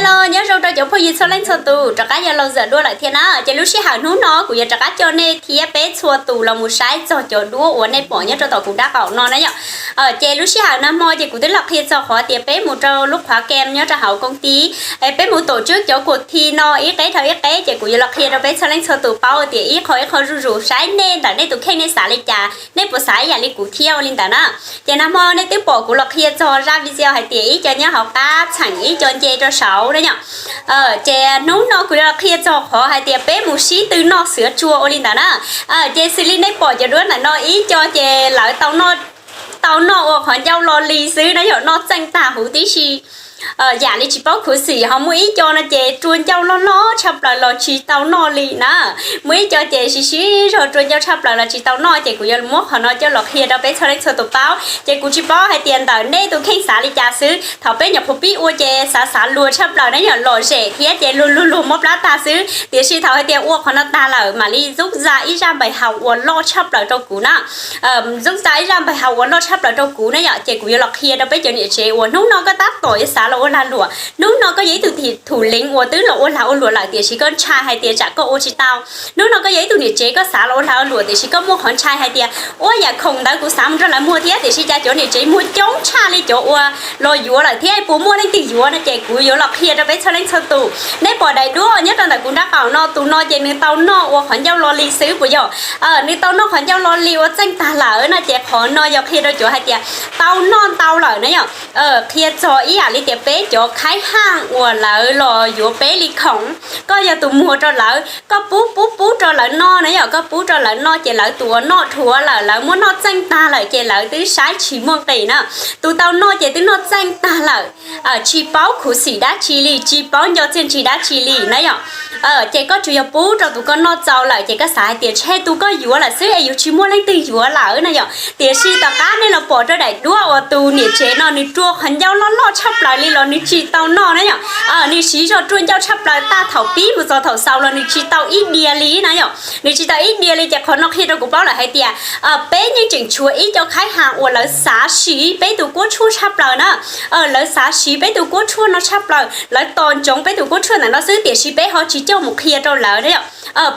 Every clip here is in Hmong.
Hello, nyob zoo rau cov phooj ywg txhua leej txhua tus, rov qab yog Lauj Zam Duab lawm thiab na. Ces lub sij hawm hnub no kuv yuav rov qab coj nej thiab peb txhua tus los mus saib txog cov duab uas nej pom nyob rau tom kuv nraub qaum no na yom. Ces lub sij hawm nag hmo ces kuv twb los qhia txog qhov tias peb mus rau lub qhov kem nyob rau hauv koob tib, es peb mus tom tswb cov kuam thi no ib qeb dhau ib qeb, ces kuv yuav los qhia rau peb txhua leej txhua tus paub tias ib qho ib qho zuj zus, saib nej ntawm nej tus kheej nej xav li cas, nej puas xav ib yam li kuv thiab ua li ntawd na. Ces nag hmo nej twb pom kuv los qhia txog zaj video hais tias ib co nyob hauv qab txheem ib co nce rau saud na yom. Ces hnub no kuv yuav los qhia txog qhov hais tias peb mus sib tw noj xiav tsua ua li ntawd na. Ces xws li nej pom cov duab ntawm no ib co ces lawv tau noj, tau noj ua qhov ncauj lo li xwb na yom, noj txeej tag huv tib si, yam li tsis paub khuv xim. Ho muaj ib co no ces rua ncauj loj loj tshaj plaws los tsis tau noj li na. Muaj ib co ces siv siv zog rua ncauj tshaj plaws los tsis tau noj, ces kuv yuav muab qhov no coj los qhia rau peb txhua leej txhua tus paub. Ces kuv tsis paub hais tias ntawm nej tus kheej xav li cas xwb, thaum peb nyuam qhuav pib ua ces xav xav luag tshaj plaws na yom, lom zem thiab ces luag luag luag mob plab tag xwb. Tiam sis thaum hais tias ua qhov no tag lawm mam li zub za ib zaj npais haus uas loj tshaj plaws rau kuv na. Zub za ib zaj npais haus uas loj tshaj plaws rau kuv na yom, ces kuv yuav los qhia rau peb cov niam tsev uas hnub no koj tab tom yuav xav los ua lag luam, hnub no koj yog ib tug thum leev uas twb los ua lag ua luam lawm tiam sis koj ntshai hais tias tsam koj ua tsis tau. Hnub no koj yog ib tug niam tsev koj xav los ua lag ua luam tiam sis koj muaj qhov ntshai hais tias ua yam khoom ntawd kuv xav mus nrog lawv muag thiab tiam sis cas cov niam tsev muag coob tshaj li cov uas los yuav lawm thiab puas muaj leej twg yuav no, ces kuv yuav los qhia rau peb txhua leej txhua tus. Nej pom daim duab nyob rau ntawm kuv nraub qaum no, tus no ces nws tau noj ua qhov ncauj lo li xwb puas yog? Nws tau noj qhov ncauj lo li ua txeej tag lawm no, ces qhov no yog qhia rau cov hais tias tau noj ntau lawm na yom. Qhia txog ib yam li tias peb cov khaib haj uas lawv los yuav peb li khoom, koj yog tus muag rau lawv, koj pub pub pub rau lawv noj na yom, koj pub rau lawv noj ces lawv tus uas noj dhuav lawm, lawv muab noj txeej tag lawm ces lawv twb saib tsis muaj nqis na. Tus tau noj ces twb noj txeej tag lawm, tsis paub khuv xim dab tsi li, tsis paub nco txiaj ntsig dab tsi li na yom. Ces koj tsuas yog pub rau tus koj noj txaus lawm ces koj xav hais tias ntshe tus koj yuav lawm xwb es yuav tsis muaj leej twg yuav lawm na yom. Tiam sis tom qab nej los pom rau daim duab uas tus niam tsev no nws rua qhov ncauj loj loj tshaj plaws li los nws tsis tau noj na yom. Nws siv zog rua ncauj tshaj plaws tag thaum pib mus txog thaum xaus los nws tsis tau ib diav li na yom, nws tsis tau ib diav li. Ces qhov no qhia rau kuv paub lawm hais tias peb yeej tseem tshuav ib co khaib haj uas lawv xav siv peb tus kuab tshuaj tshaj plaws na. Lawv xav siv peb tus kuab tshuaj no tshaj plaws, lawv tos ntsoov peb tus kuab tshuaj ntawm no xwb tiam sis peb ho tsis coj mus qhia rau lawv na yom.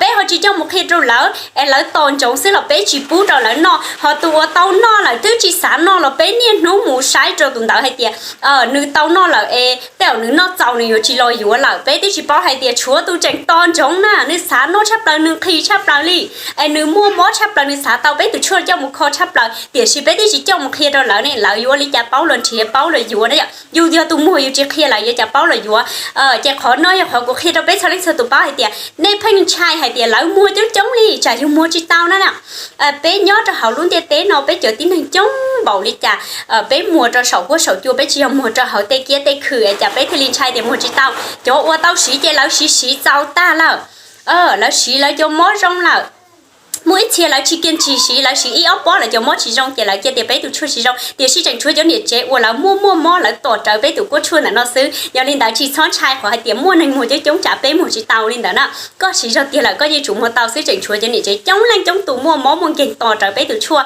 Peb ho tsis coj mus qhia rau lawv es lawv tos ntsoov xwb los peb tsis pub rau lawv noj. Ho tus uas tau noj lawm twb tsis xav noj los peb niaj hnub mus saib rau tus ntawd hais tias nws tau noj lawm es tej zaum nws noj txaus nws yuav tsis los yuav lawm. Peb twb tsis paub hais tias tshuav tus tseem tos ntsoov na, nws xav noj tshaj plaws, nws nqhis tshaj plaws li, es nws muaj mob tshaj plaws, nws xav tau peb tus tshuaj coj mus kho tshaj plaws tiam sis peb twb tsis coj mus qhia rau lawv ne, lawv yuav ua li cas paub los nrhiav paub los yuav na yom. Yus yog tus muag yus tsis qhia lawv yuav cas paub los yuav. Ces qhov no yog qhov kuv qhia rau peb txhua leej txhua tus paub hais tias nej pheej ntshai hais tias lawv muag coob coob li tsam yus muag tsis tau na na. Peb nyob rau hauv lub ntiaj teb no peb cov tib neeg coob npaum li cas, peb muag rau saum huab saum cua, peb tsis yog muag rau hauv tej kiab tej khw es cas peb thiaj li ntshai tias muag tsis tau. Cov uas tau siv ces lawv siv siv txaus tag lawm, lawv siv lawv cov mob zoo lawm. Muaj ib txhia lawv tsis kiag ntsis siv, lawv siv ib ob pob lawv cov mob tsis zoo ces lawv cia tias peb tus tshuaj tsis zoo, tiam sis tseem tshuav cov niam tsev uas lawv muaj muaj mob lawv tos rawv peb tus kuab tshuaj ntawm no xwb. Yog li ntawd tsis txhob ntshai qhov hais tias muaj neeg muag coob coob tsam peb muag tsis tau li ntawd na. Koj siv zog tiag lawm koj yeej tsum muag tau xwb, tseem tshuav cov niam tsev coob leej coob tus muaj mob muaj nkeeg tos rawv peb tus tshuaj.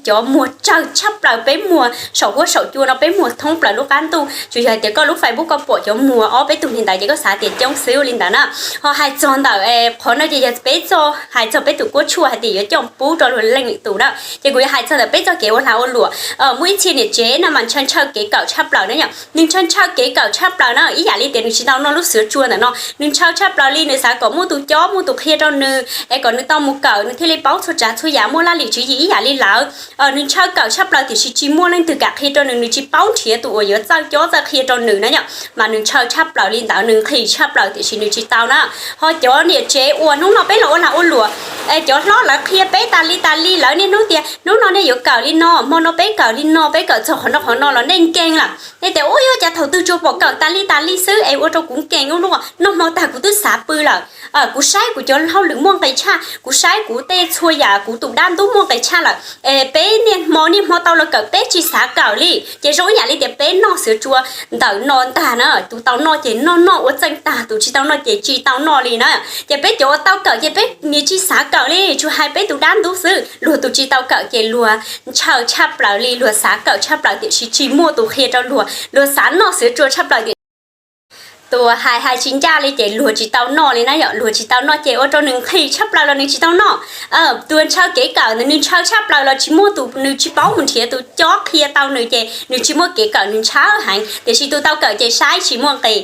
Cov muag tsawg tshaj plaws peb muag saum huab saum cua no peb muag thoob plaws lub qab ntuj, tsuas yog hais tias koj lub Facebook koj pom cov muag ob peb tug li ntawd ces koj xav tias coob xwb li ntawd na. Ho hais txog ntawm qhov no ces yog peb txo, hais txog peb tus kuab tshuaj hais tias yuav coj pub rau luag leej lwm tus na. Ces kuv yuav hais txog ntawm peb txoj kev ua lag ua luam. Muaj ib txhia niam tsev no mas ntshaw ntshaw kev kawm tshaj plaws na yom, nws ntshaw ntshaw kev kawm tshaj plaws na, ib yam li tias nws tsis tau noj lub xiav tsua ntawm no, nws ntshaw tshaj plaws li, nws xav kom muaj tus cob muaj tus qhia rau nws es kom nws tau mus kawm nws thiaj li paub txhua tsav txhua yam muaj laj lim tswv yim ib yam li lawv. Nws ntshaw kawm tshaj plaws tiam sis tsis muaj leej twg kam qhia rau nws, nws tsis paub nrhiav tus uas yuav txawj cob txawj qhia rau nws na yom, mas nws ntshaw tshaj plaws li ntawd, nws nqhis tshaj plaws tiam sis nws tsis tau na. Ho cov niam tsev uas hnub no peb los ua lag ua luam, es cov hlob lawv qhia peb tas li tas li, lawv niaj hnub tias hnub no nej yuav kawm li no, hmo no peb kawm li no, peb kawm txog qhov no qhov no los nej nkeeg lawm. Nej tias ua cas thaum twg tsuas pom kawm tas li tas li xwb es ua rau kuv nkeeg ua luaj, noj hmo tag kuv twb xav pw lawm. Kuv saib kuv cov hauj lwm muaj nqis tshaj, kuv saib kuv tej txhua yam kuv tus dab ntub muaj nqis tshaj lawm es peb niaj hmo niaj hmo tau los kawm peb tsis xav kawm li. Ces zoo ib yam li tias peb noj xiav tsua ntawm no ntag na, tus tau noj ces noj noj ua txeej tag, tus tsis tau noj ces tsis tau noj li na. Ces peb cov uas tau kawm ces peb nim tsis xav kawm li, tsuas hais peb tus dab ntub xwb. Luag tus tsis tau kawm ces luag ntshaw tshaj plaws li, luag xav kawm tshaj plaws tiam sis tsis muaj tus qhia rau luag, luag xav noj xiav tsua tshaj plaws tiam Tus hais hais tsis ncaj li ces luag tsis tau noj li na yom, luag tsis tau noj ces ua rau nws nqhis tshaj plaws los nws tsis tau noj. Tus ntshaw kev kawm ntawd nws ntshaw tshaj plaws los tsis muaj tus, nws tsis paub mus nrhiav tus cob qhia tau nws ces nws tsis muaj kev kawm, nws ntshaw heev. Tiam sis tus tau kawm ces saib tsis muaj nqis,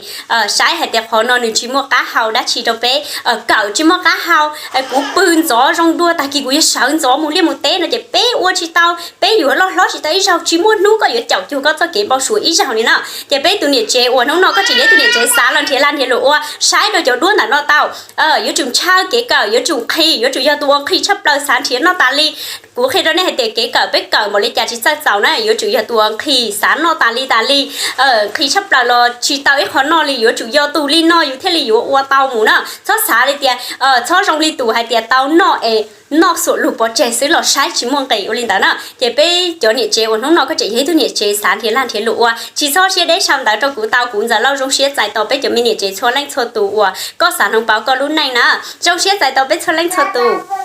saib hais tias qhov no nws tsis muaj qab hau dab tsi rau peb, kawm tsis muaj qab hau. Kuv pw ntxov zoo dua, tag kis kuv yuav sawv ntxov mus liaj mus teb no ces peb ua tsis tau, peb yuav loj hlob tsis tau ib zaug, tsis muaj hnub koj yuav caum cuag koj txoj kev npau suav ib zaug li na. Ces peb tus niam tsev uas hnub no koj tseem yog ib tug niam tsev xav los nrhiav lag nrhiav luam ua, saib rau cov duab ntawm no tau. Yuav tsum ntshaw kev kawm, yuav tsum nqhis, yuav tsum yog tus uas nqhis tshaj plaws xav nrhiav noj tas li. Kuv qhia rau nej hais tias kev kawm peb kawm npaum li cas tsis txawj txaus na, yuav tsum yog tus uas nqhis xav noj tas li tas li, nqhis tshaj plaws los tsis tau ib qho noj li, yuav tsum yog tus li no yus thiaj li yuav ua tau mus na. Txhob xav li tias, txhob zoo li tus hais tias tau noj es noj xuam lug pov tseg xwb los saib tsis muaj nqis ua li ntawd na. Ces peb cov niam tsev uas hnub no koj tseem yog ib tug niam tsev xav nrhiav lag nrhiav luam ua, tsis txhob siab deb sau ntawv rau kuv tau, kuv Ntxawm Lauj zoo siab txais tos peb cov me niam tsev txhua leej txhua tus uas koj xav hnoos pauv koj lub neej na. Zoo siab txais tos peb txhua leej txhua tus.